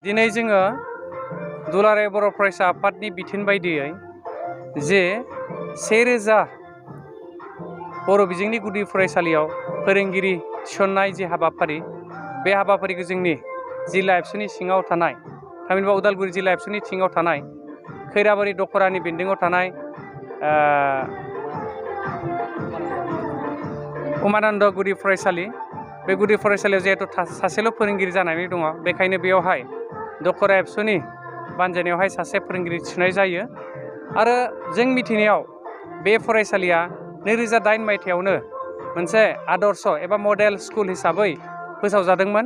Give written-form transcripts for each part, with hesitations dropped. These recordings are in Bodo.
दिनै जोङो दुलाराय बर' फरायसा आफादनि बिथोन बायदियै जे 1000 बर' बिजोंनि गुदि फरायसालियाव फोरोंगिरि थिसननाय जे हाबाफारि, बे हाबाफारिखौ जोंनि जिल्ला एबसुनि सिङाव थानाय थामहिनबा उदालगुरि जिल्ला एबसुनि सिङाव थानाय खैराबारि दखरानि बेन्दोङाव थानाय उमानन्द गुदि फरायसालि, बे गुदि फरायसालियाव जिहेतु सासेल' फोरोंगिरि जानानै दङ, बेखायनो बेयावहाय दखरा एबसुनि बानजायनायावहाय सासे फोरोंगिरि थिसननाय जायो। आरो जों मिथिनायाव बे फरायसालिया 2008 मायथाइयावनो मोनसे आदर्श एबा मडेल स्कुल हिसाबै फोसावजादोंमोन।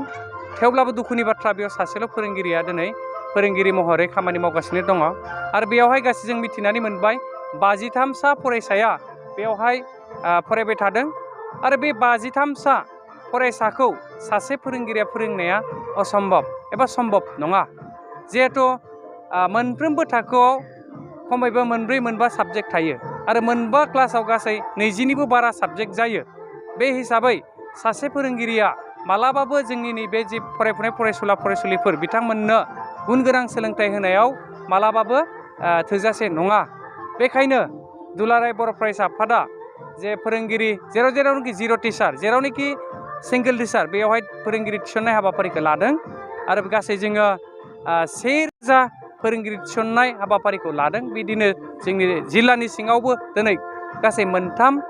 थेवब्लाबो दुखुनि बाथ्रा, बेयाव सासेल' फोरोंगिरिया दिनै फोरोंगिरि महरै खामानि मावगासिनो दङ। आरो बेयावहाय गासै जों मिथिनानै मोनबाय 53सा फरायसाया बेयावहाय फरायबाय थादों। आरो बे 53सा फरायसाखौ सासे फोरोंगिरिया फोरोंनाया असम्भब एबा सम्भब नङा। जिहेथु मोनफ्रोमबो थाखोआव खमैबो 4-5 साबजेक्ट थायो आरो मोनबा क्लासाव गासै 20निबो बारा साबजेक्ट जायो। बे हिसाबै सासे फोरोंगिरिया मालाबाबो जोंनि नैबे जि फरायफुनाय फरायसुला फरायसुलिफोर बिथांमोननो गुन गोनां सोलोंथाइ होनायाव मालाबाबो थोजासे नङा। बेखायनो दुलाराय बर' फरायसा आफादा जे फोरोंगिरि जेरावनोखि जिर' टिचार, जेरावनोखि सिंगोल टिचार, बेयावहाय फोरोंगिरि थिसननाय हाबाफारिखौ लादों। आरो गासै जोङो 1000 फोरोंगिरि थिसननाय हाबाफारिखौ लादों। बिदिनो जोंनि जिल्लानि सिङावबो दिनै गासै 3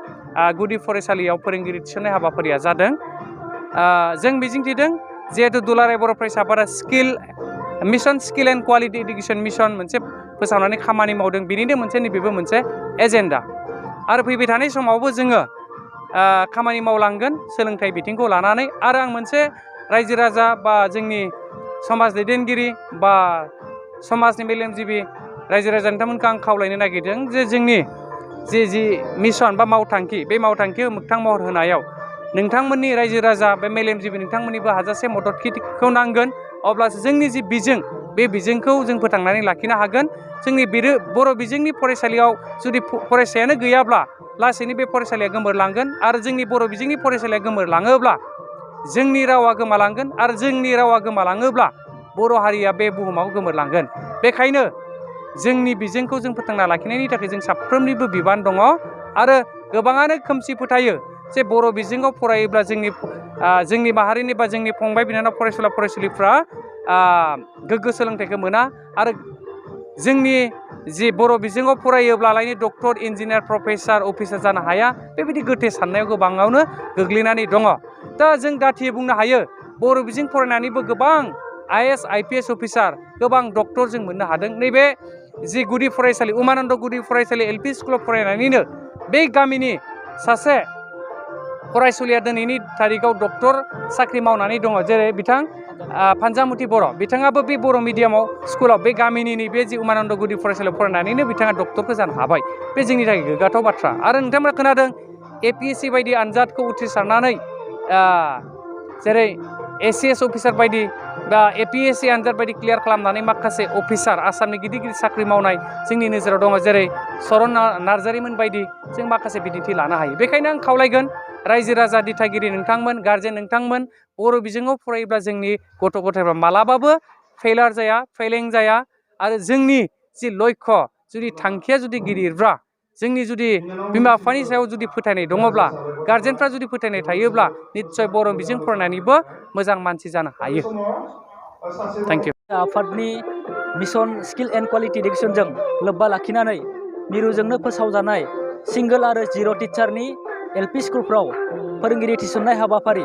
गुदि फरायसालियाव फोरोंगिरि थिसननाय हाबाफारिया जादों। जों मिजिंथिदों जिहेतु दुलाराय बर' फरायसा आफादा mission skill and quality education mission मोनसे फोसावनानै खामानि मावदों। बिनिनो मोनसे नैबेबो मोनसे एजेन्डा। आरो फैबाय थानाय समावबो जोङो खामानि मावलांगोन सोलोंथाइ बिथिंखौ लानानै। आरो आं मोनसे रायजो राजा बा जोंनि समाज दैदेनगिरि बा समाजनि मेलेमजिबि रायजो राजा नोंथांमोनखौ आं खावलायनो नागिरदों जे जोंनि जि मिशन बा मावथांखि, बे मावथांखिखौ मोगथां महर होनायाव नोंथांमोननि रायजो राजा बे मेलेमजिबि नोंथांमोननिबो हाजासे मददखौ नांगोन। अब्लासो जोंनि जि बिजों, बे बिजोंखौ जों फोथांनानै लाखिनो हागोन। जोंनि बर' बिजोंनि फरायसालियाव जुदि फरायसायानो गैयाब्ला लासैनो बे फरायसालिया गोमोरलांगोन। आरो जोंनि बर' बिजोंनि फरायसालिया गोमोरलाङोब्ला जोंनि रावा गोमालांगोन। आरो जोंनि रावा गोमालाङोब्ला बर' हारिया बे बुहुमाव गोमोरलांगोन। बेखायनो जोंनि बिजोंखौ जों फोथांना लाखिनायनि थाखाय जों साफ्रोमनिबो बिबान दङ। आरो गोबाङानो खोमसि फोथायो जे बर' बिजोङाव फरायोब्ला जोंनि माहारिनि बा जोंनि फंबाय बिनानाव फरायसुला फरायसुलिफ्रा गोग्गो सोलोंथाइखौ मोना। आरो जोंनि जि बर' बिजोङाव फरायोब्लालायनो डक्टर, इन्जिनियार, प्रफेसार, अफिसार जानो हाया, बेबायदि गोथे साननायाव गोबाङावनो गोग्लैनानै दङ। दा जों दाथियै बुंनो हायो बर' बिजों फरायनानैबो गोबां IAS, IPS अफिसार, गोबां डक्टर जों मोननो हादों। नैबे जि गुदि फरायसालि उमानन्द गुदि फरायसालि LP स्कुलाव फरायनानैनो बे गामिनि सासे फरायसुलिया दिनैनि थारिखआव डक्टर साख्रि मावनानै दङ। जेरै बिथां फानजामुथि बर', बिथाङाबो बे बर' मिडियामाव स्कुलाव बे गामिनि बे जि उमानन्द गुदि फरायसालियाव फरायनानैनो बिथाङा डक्टरखौ जानो हाबाय। बे जोंनि थाखाय गोग्गाथाव बाथ्रा। आरो नोंथांमोना खोनादों APSC बायदि आनजादखौ उथ्रिसारनानै जेरै ACS अफिसार बायदि बा APSC आनजाद बायदि क्लियार खालामनानै माखासे अफिसार, आसामनि गिदिर गिदिर साख्रि मावनाय जोंनि नोजोराव दङ। जेरै चरन नार्जारिमोन बायदि जों माखासे बिदिन्थि लानो हायो। बेखायनो आं खावलायगोन रायजो राजा, दिथागिरि नोंथांमोन, गारजेन नोंथांमोन, बर' बिजोङाव फरायोब्ला जोंनि गथ' गथायफ्रा मालाबाबो फेलार जाया, फेलें जाया। आरो जोंनि जि लक्ष्य, जुदि थांखिया जुदि गिदिरब्ला, जोंनि जुदि बिमा बिफानि सायाव जुदि फोथायनाय दङब्ला, गारजेनफ्रा जुदि फोथायनाय थायोब्ला, निस्सय बर' बिजों फरायनानैबो मोजां मानसि जानो हायो। Thank you. आफादनि मिशन स्किल एन्ड क्वालिटि इडुकेसनजों लोब्बा लाखिनानै मिरुजोंनो फोसावजानाय सिंगोल आरो जिर' टिचारनि LP स्कुलफ्राव फोरोंगिरि थिसननाय हाबाफारि,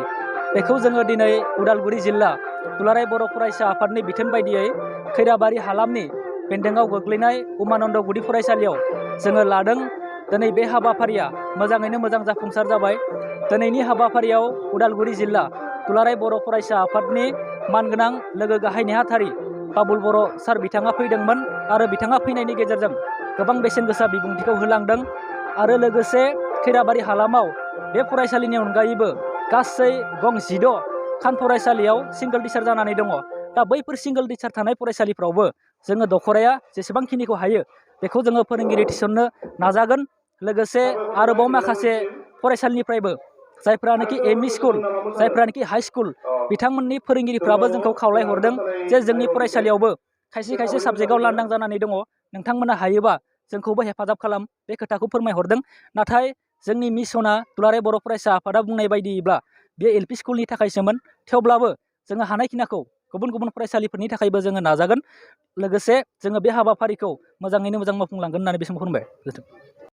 बेखौ जोङो दिनै उदालगुरि जिल्ला दुलाराय बर' फरायसा आफादनि बिथोन बायदियै खैराबारि हालामनि बेन्दोङाव गोग्लैनाय उमानन्द गुदि फरायसालियाव जोङो लादों। दिनै बे हाबाफारिया मोजाङैनो मोजां जाफुंसार जाबाय। दिनैनि हाबाफारियाव उदालगुरि जिल्ला दुलाराय बर' फरायसा आफादनि मानगोनां लोगो गाहाय नेहाथारि बाबुल बर' सार बिथाङा फैदोंमोन। आरो बिथाङा फैनायनि गेजेरजों गोबां बेसेन गोसा बिबुंथिखौ होलांदों। आरो लोगोसे खैराबारि हालामाव बे फरायसालिनि अनगायैबो गासै गं 16 खान फरायसालियाव सिंगोल टिचार जानानै दङ। दा बैफोर सिंगोल टिचार थानाय फरायसालिफ्रावबो जोङो दखराया जेसेबांखिनिखौ हायो बेखौ जोङो फोरोंगिरि थिसननो नाजागोन। लोगोसे आरोबाव माखासे फरायसालिनिफ्रायबो जायफ्रानोखि एमइ स्कुल जायफ्रानोखि हाइ स्कुल बिथांमोननि फोरोंगिरिफ्राबो जोंखौ खावलायहरदों जे जोंनि फरायसालियावबो खायसे खायसे साबजेक्टआव लांदां जानानै दङ, नोंथांमोना हायोबा जोंखौबो हेफाजाब खालाम, बे खोथाखौ फोरमायहरदों। नाथाय जोंनि मिसना दुलाराय बर' फरायसा आफादा बुंनाय बायदियैब्ला बे एल पि स्कुलनि थाखायसोमोन। थेवब्लाबो जोङो हानायखिनिखौ गुबुन गुबुन फरायसालिफोरनि थाखायबो जोङो नाजागोन। लोगोसे जोङो बे हाबाफारिखौ मोजाङैनो मोजां मावफुंलांगोन होननानै बे समाव फोरमायबाय। गोजोन्थों।